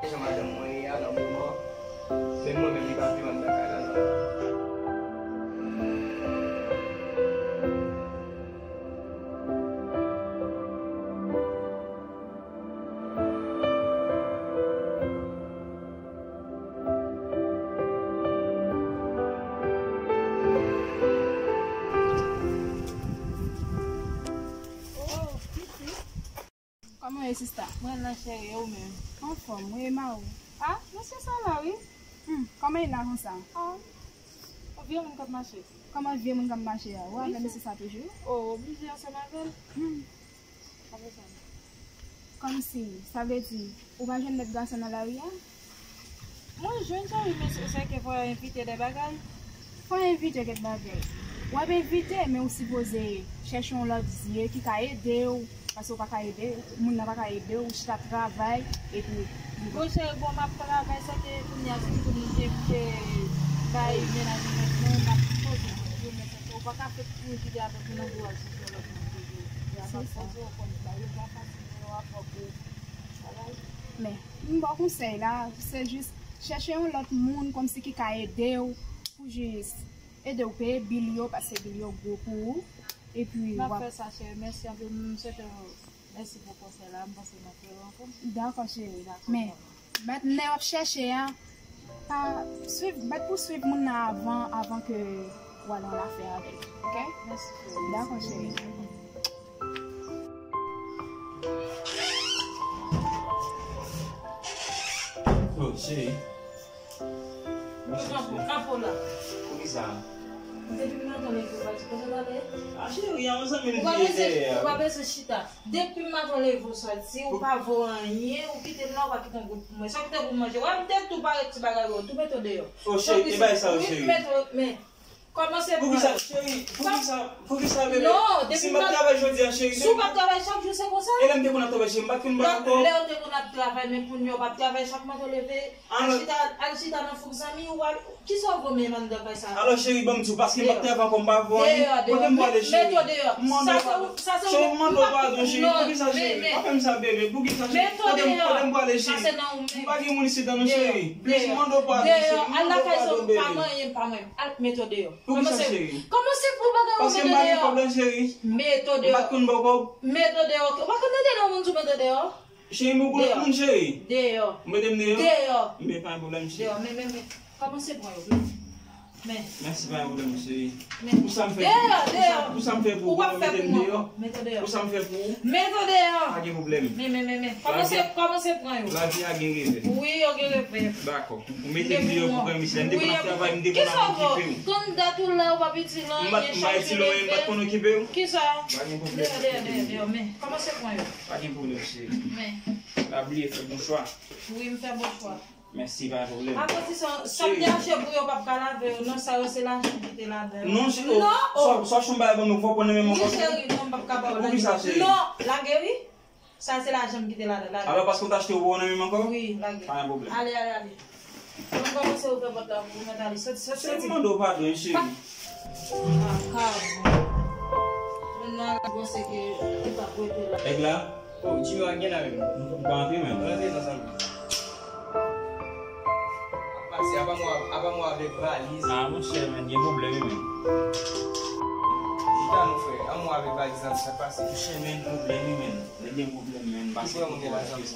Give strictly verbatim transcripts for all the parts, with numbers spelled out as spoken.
Jan madanm mwen ye a nan moman, menm mwen menm li pa vle m anndan kay la non. Kòman w ye sista? Mwen la cheri, e ou menm? Anfòm, wi, e mari w? Ah, mesye sa la wi. Hmm, kòman e la konsa? Ah, yon vye moun k ap mache. Kòman vye moun k ap mache a? Ou avè mesye sa toujou? Oh, oblije ansanm avè l. Hmm. Kòmsi, sa vle di, ou pa jwenn lòt gason nan lari a? Mwen jwenn sa wi, men se, se ke fò yo envite de bagay. Fò yo envite kèk bagay. W ap envite, men ou sipoze chèche yon lòt zye ki ka ede w, paske ou pa ka ede, moun nan pa ka ede w, ou chita ap travay, epi. Monchè, bon, m ap travay, sa ke kounye a, si pou nou te, te bay mennaj mwen, m ap poze pou yo, men sa ke ou pa ka fè pou kite avèk moun antouraj. Se sa. Men, m ba w konsèy la, se jis chèche yon lòt moun kòmsi ki ka ede w, pou jis ede w peye bil yo, paske bil yo gwo pou ou. Epi, m ap fè sa, cheri. Mèsi anpil. M swete w mèsi pou konsèy la. M panse m ap fè w ankò. Dakò, cheri. Men, mèt nèg w ap chèche a, pa swiv, mèt pou swiv moun nan avan, avan ke w al nan lafè avè l. Oke? Mèsi, cheri. Dakò, cheri. Oh, cheri. Mwen kanpe, kanpe w la. Poukisa? Depi maten w leve w pa di kote w ale. Ah, cheri, yon zanmi m ki te dèyè. Ou pa bezwen chita. Depi maten w leve w soti, ou pa vo anyen, ou kite m la, ou pa kite yon goud pou mwen. Sa w kite pou manje? Wè, m te tou pare ti bagay yo, tou mete w deyò. Oh, cheri, e bagay sa yo, cheri. Wi, mete w, men. Kòmanse pran yo. Poukisa, cheri? Poukisa? Poukisa, bebe? Non, depi si m ap travay jodi a, cheri, si w p ap travay chak jou, se konsa. E lè m te konn ap travay, cheri, m pa t konn ba ankò. Lè w te konn ap travay, men kounye a w p ap travay, chak maten w leve, al chita, al chita nan fouk zanmi w, al, kisa w vo menm anndan kay sa? Alò, cheri, ban m di w, paske m p ap travay ankò, m pa vo anyen. Kote m prale, cheri? Mete w deyò. M mande w padon. Cheri, m mande w padon, cheri. Poukisa, cheri? Pa fè m sa, bebe. Poukisa, cheri? Kote m, kote m prale, cheri? M pa gen moun isit non, cheri. Plis, m mande w padon, cheri. M mande w padon, bebe. Al lakay zanmi w, pa manyen, pa manyen. Al mete w deyò. Poukisa, cheri? Kòmanse pran bagay yo mete deyò. Paske m pa gen kòb la, cheri. Mete w deyò. M pa t konn ba w kòb. Mete w deyò. Ou pa konn mete deyò, moun sou mete w deyò. Cheri, m pou lòt moun, cheri. Deyò. Ou mete m deyò? Deyò. Men pa gen pwoblèm, cheri. Deyò, men, men, men. Kòmanse pran yo. Men. Men. Mèsi, pa gen pwoblèm, cheri. Men. Pou sa m fè pou ou? Deyò, deyò. Pou sa m fè pou ou? Ou mete m deyò? Mete w deyò. Pou sa m fè pou ou? Mete w deyò. Pa gen pwoblèm. Men, men, men, men. Kòmanse, kòmanse pran yo. Lavi a gen revè. Wi, yo gen revè. Dakò. Ou mete m deyò pou pran misye. M te konn ap travay, m te konn ap okipe w. Kisa w vo? Konn dat ou la, ou p ap itil anyen, chak jou leve. M pa itil anyen, m pa t konn okipe w. Kisa? Pa gen pwoblèm. Deyò, deyò, deyò, deyò, men. Kòmanse pran yo. Pa gen pwoblèm, cheri. Men. Pa bliye fè bon chwa. Wi, m fè bon chwa. Mèsi, pa gen pwoblèm. Akoz sa, sa m te achte pou yo p ap ka lave yo, non, sa yo se lajan m kite ladan yo. Non, cheri, non, sa, sa w chonm bay ban m, fò w konnen menm ankò. Wi, cheri, non, m p ap ka ba w lage. Poukisa, cheri? Non, lage wi. Sa se lajan m kite ladan, lage. Alò, paske w t achte, ou pa w nan menm ankò? Wi, lage. Pa gen pwoblèm. Ale, ale, ale. Mwen kòmanse ouvè pòt la pou ou mèt ale. Soti, soti, soti. Cheri, m mande w padon, cheri. Ah, kabon. Moun nan al panse ke ou t ap rete la. Nèg la? Oh, Jimmy, w gen la menm? M pa antre menm. Rantre nan sal la. Ap pase, apa mwen, apa mwen avèk valiz. Ah, monchè, men, gen pwoblèm, wi, men. Chita non, frè. An mwen avèk valiz la, sa k pase? Monchè, men, pwoblèm, wi, men. Men gen pwoblèm, men. Ki pwoblèm ou gen la, zanmi?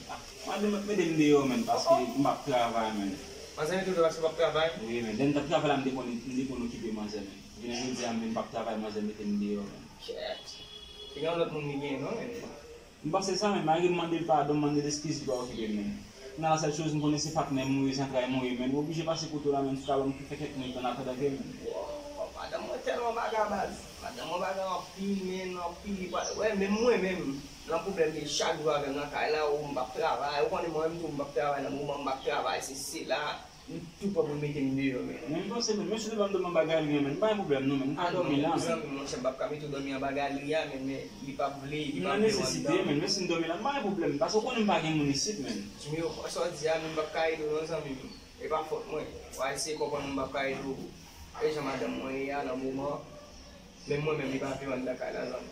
Ah, manzè mete m deyò, men, paske m p ap travay, men. Manzè mete w deyò paske w p ap travay? Wi, men. Lè m t ap travay la, m te konn, m te konn okipe manzè, men. Jounen jodi a, m vin p ap travay, manzè mete m deyò, men. Kèt. Se gen yon lòt moun li genyen, non, men. M panse sa, men malgre m mande l padon, m mande l eskiz, li pa okipe m, men. Nan la sèl choz m konnen se fak men m mouri, zantray m mouri, men. M oblije pase kote w la, men, si w ka ban m fè kèk minit an atandan ke m. Wow, madanm mwen tèlman baga baz. Madanm mwen baga anpil, men, anpil. Wè, men mwen menm. Nan pwoblèm li chak jou avè m nan kay la, ou m p ap travay, ou konnen mwen menm tou m p ap travay nan moman, m p ap travay, se sela, li tou pran pou l mete m deyò, men. Men m panse, men, men si w te ban m de bann bagay li renmen, m pa gen pwoblèm non, men m ka dòmi la, men. Zanmi m, monchè, m p ap ka mete w dòmi anba gali a, men, men li p ap vle, li p ap vle w anndan. Men nan nesesite, men, men si m dòmi la, m pa gen pwoblèm, paske w konnen m pa gen moun isit, men. Jimmy, ou sòt di a, men m p ap ka ede w non, zanmi m. E pa fòt mwen. W a eseye konprann mwen, m p ap ka ede w. E jan madanm mwen ye a nan moman, menm mwen menm li pa vle m anndan kay la, zanmi.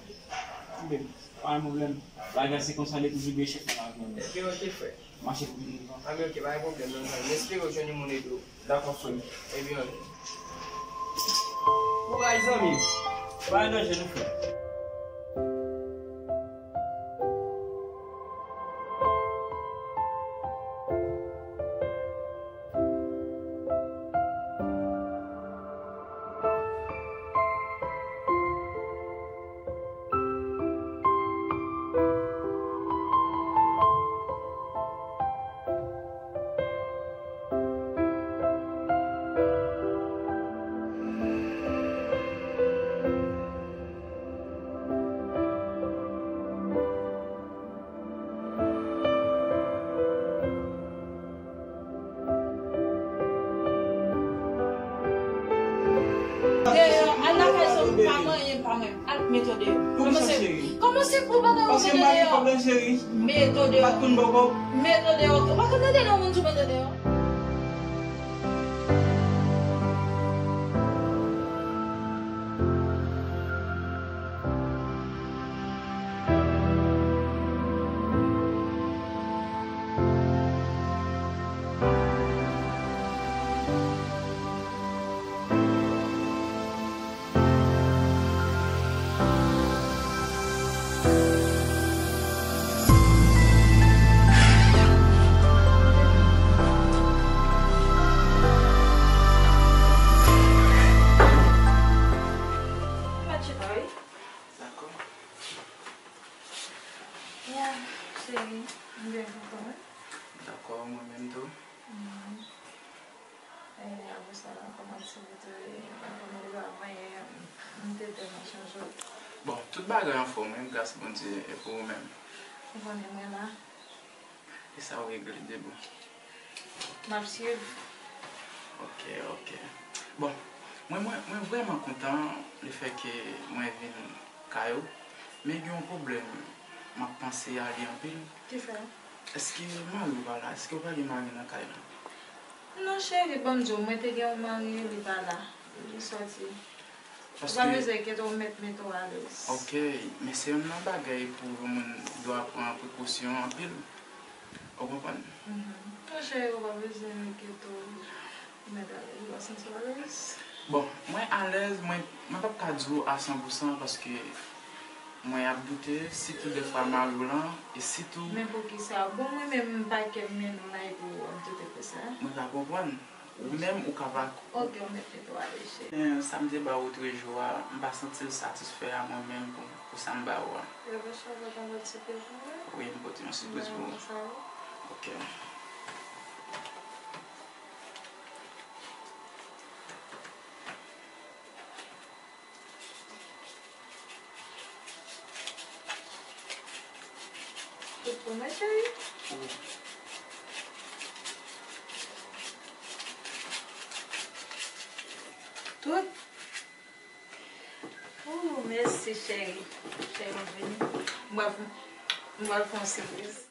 Oke, pa gen pwoblèm. Bagay se konsa, li toujou gen echèk nan lavi an. Ebyen, oke, frè. Mache pou vin devan. Anben, oke, pa gen pwoblèm non, zanmi. M espere w jwenn yon moun ede w. Dakò, frè m. Ebyen, oke. Kouraj, zanmi. Pa gen danje non, frè. Deyò, al lakay zanmi pa manyen pa mwen. Al mete w deyò. Poukisa, cheri? Kòman se pou bagay ou mete w deyò? Paske m pa gen kòb la, cheri. Mete w deyò. M pa t konn ba w kòb. Mete w deyò. Ou pa konn tande nan moun sou mete w deyò. Dakò. Ya, cheri, m byen kontan, wi. Dakò, mwen menm tou. Mhm. E apre sa, kòman ti tou ye? Ou konnen depi avan yè, m te tèlman chanje w. Bon, tout bagay anfòm, wi, gras Bondye, e pou ou menm? Ou konnen mwen la. E sa w regle de bon? M ap swiv. Ok, ok. Bon, mwen, mwen, mwen vrèman kontan lefètke mwen vin kay ou, men gen yon pwoblèm m ap panse a li anpil. Ki fè? Èske mari w pa la? Èske w pa gen mari nan kay la? Non, cheri, ban m di w, mwen te gen yon mari, li pa la. Li sòti. Ou pa bezwen enkyete w, m mèt mete w alèz. Ok, men se youn nan bagay pou yon moun dwe pran prekosyon anpil. Ou konprann? Mhm. Non, cheri, ou pa bezwen enkyete w, m mèt alèz. Ou pa santi w alèz? Bon, mwen alèz, mwen, mwen p ap ka di w a san pou san paske mwen ap doute, sitou dèfwa mari w lan, e sitou. Men poukisa? Bon, mwen menm, m pa kè m mennen w la epi w ap doute konsa. Mwen ka konprann. Ou menm, ou ka pa. Ok, ou mèt mete w alèz, cheri. Men sa m te ba w otrejou a, m pa santi l satisfè a mwen menm pou, pou sa m ba ou a. Yo, men cheri, mwen pote yon sipriz pou ou. Wi, m pote yon sipriz pou ou. Mwen renmen sa, wi. Ok. Tout pou mwen, cheri. Wi. Tout? Oh, mèsi, cheri. Cheri, m vini. Mwen, mwen fè yon sipriz.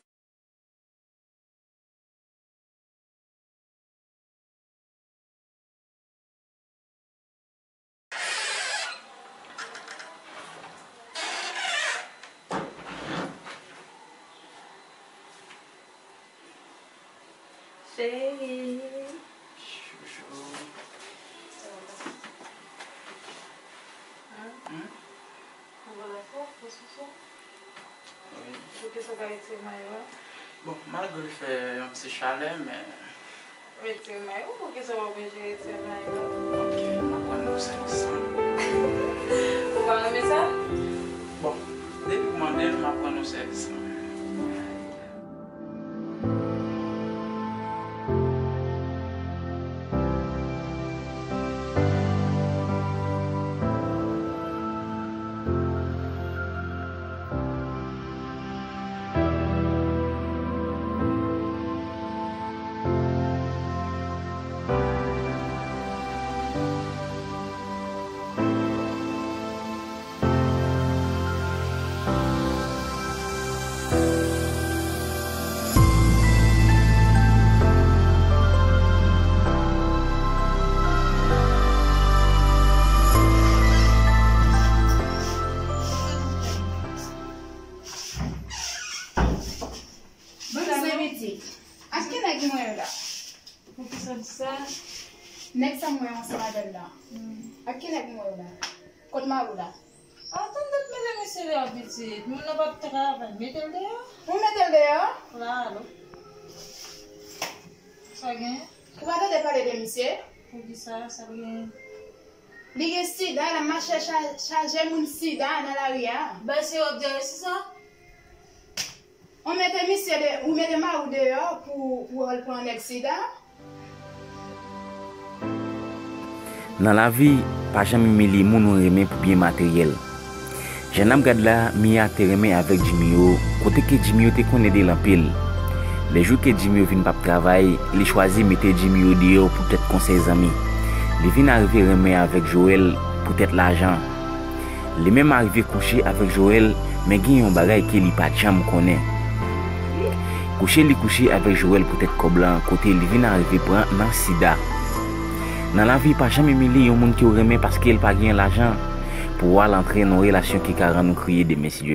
Cheri. Chouchou. Hmm? Ou pa dakò, fè soso? Wi. Poukisa w pa retire mayo a? Bon, malgre l fè yon ti chalè, men. Retire mayo? Poukisa w pa oblije retire mayo a? Ok, m ap rann ou sèvis lan. Ou pa renmen sa? Bon, depi w mande l, m ap rann ou sèvis lan. Nèg sa m wè ansanm avè l la. Ak ki nèg m wè w la? Kot mari w la? Atann, mete misye deyò, pitit. Moun nan p ap travay. Mete l deyò. Ou mete l deyò? Lalo. Sa gen? Ou pa tande pale de misye? Poukisa? Sa l gen? Li gen sida, l ap mache cha-, chaje moun sida nan lari a. Bay se w ap di a, se sa? Ou mete misye de, ou mete mari w deyò pou, pou al pran nèg sida? Nan lavi, pa janm imilye moun ou renmen pou byen materyèl. Jan n ap gad la, Mia te renmen avèk Jimio, kote ke Jimio te konn ede l anpil. Le jou ke Jimio vin p ap travay, li chwazi mete Jimio deyò poutèt konsèy zanmi. Li vin arive renmen avèk Joël poutèt lajan. Li menm arive kouche avèk Joël, men gen yon bagay ke li pa t janm konnen. Kouche li kouche avèk Joël poutèt kòb lan, kote li vin arive pran nan sida. Nan lavi, pa janm imilye yon moun ke w renmen paske l pa gen lajan pou w al antre nan yon relasyon ki ka rann ou kriye demen, si Dye